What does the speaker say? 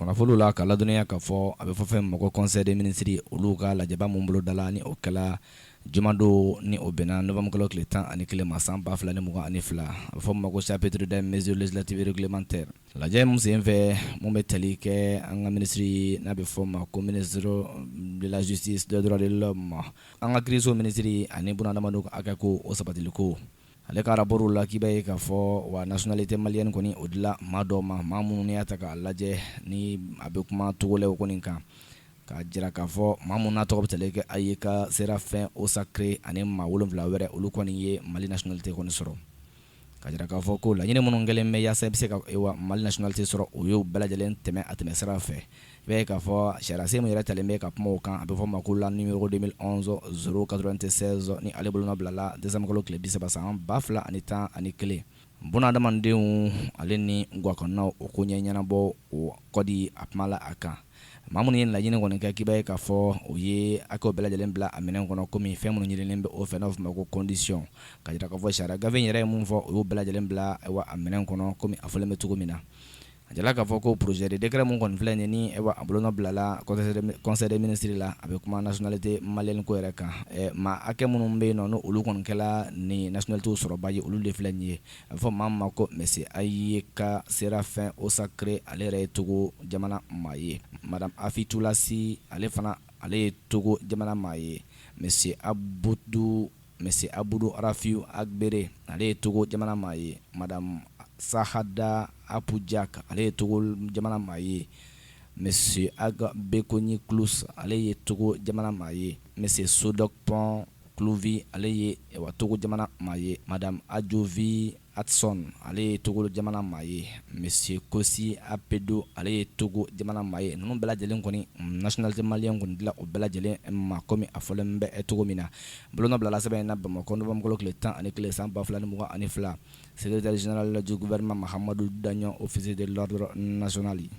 Kunnafoniw la ka ladɔnniya k'a fɔ a bɛ fɔ fɛn min ma ko conseil des ministres, olu ka lajɛba min bolodala, ni o kɛla jumadon, ni o bɛnna novembre kalo tile 11 ma san 2022, a bɛ fɔ min ma ko chapitre des mesures législatives et réglementaires. Lajɛ min senfɛ, mun bɛ tali kɛ an ka minisiri n'a bɛ fɔ ma ko ministre de la Justice, des Droits de l'Homme, an ka kiiriso minisiri ani bunadamadenw ka hakɛ ko o sabatiliko, ale ka rapport la, k'i b'a ye k'a fɔ wa nationalité malienne kɔni, o dila maa dɔw ma, maa minnu n'i y'a ta k'a lajɛ, ni a bɛ kuma togolais kɔni kan, k'a jira k'a fɔ maa minnu n'a tɔgɔ bɛ tali kɛ Ayeka Séraphin Osakre ani maa wolonwula wɛrɛ, olu kɔni ye Mali nationalité kɔni sɔrɔ, ka jira k'a fɔ ko laɲini minnu kɛlen bɛ yaasa i bɛ se ka Mali nationalité sɔrɔ, o y'o bɛɛ lajɛlen tɛmɛ a tɛmɛ sira fɛ. I b'a ye k'a fɔ sariyasen min yɛrɛ talen bɛ ka kuma o kan, a bɛ fɔ ma ko la numéro 2011 096, ni ale bolonɔ bilala décembre kalo tile 30 san 2011, bunadamadenw ale ni gakɔnɔnaw o ko ɲɛ ɲɛnabɔ, o code, a kuma la a kan. Maa minnu ye laɲini kɔni kɛ, k'i b'a ye k'a fɔ u ye hakɛw bɛɛ lajɛlen bila a minɛn kɔnɔ, komi fɛn minnu ɲininen bɛ o fɛ, n'a bɛ f'o ma ko condition, ka jira k'a fɔ sariya gafe in yɛrɛ ye mun fɔ, o y'o bɛɛ lajɛlen bila a minɛn kɔnɔ, komi a fɔlen bɛ cogo min na. A jira k'a fɔ ko projet de décret mun kɔni filɛ nin ye, ni a bolonɔ bilala conseil des ministres la, a bɛ kuma nationalité malienne ko yɛrɛ kan. Maa hakɛ minnu bɛ yen nɔ, olu kɔni kɛla ni nationalité sɔrɔba ye, olu de filɛ nin ye. A bɛ fɔ maa min ma ko monsieur Ayeka Séraphin Osakre, ale yɛrɛ ye Togo jamana maa ye. Madame Afi Tulasi, ale fana, ale ye Togo jamana maa ye. Monsieur Abudu Rafiu Agbere, ale ye Togo jamana maa ye. Madame Sahada Apujak, ale ye Togo jamana maa ye. Monsieur Agbekoni Klus, ale ye Togo jamana maa ye. Monsieur Sodokpɔn Kluvi, ale ye Togo jamana maa ye. Madame Adjovi Atson, ale ye Togo jamana maa ye. Monsieur Kosi Apedo, ale ye Togo jamana maa ye. Ninnu bɛɛ lajɛlen kɔni, nationalité malienne kɔni dila o bɛɛ lajɛlen ma, komi a fɔlen bɛ cogo min na. Bolonɔ bilala sɛbɛn in na Bamakɔ novembre kalo tile 11 san 2022. Secrétaire général du gouvernement, Mahamadou Dagnon, officier de l'ordre national.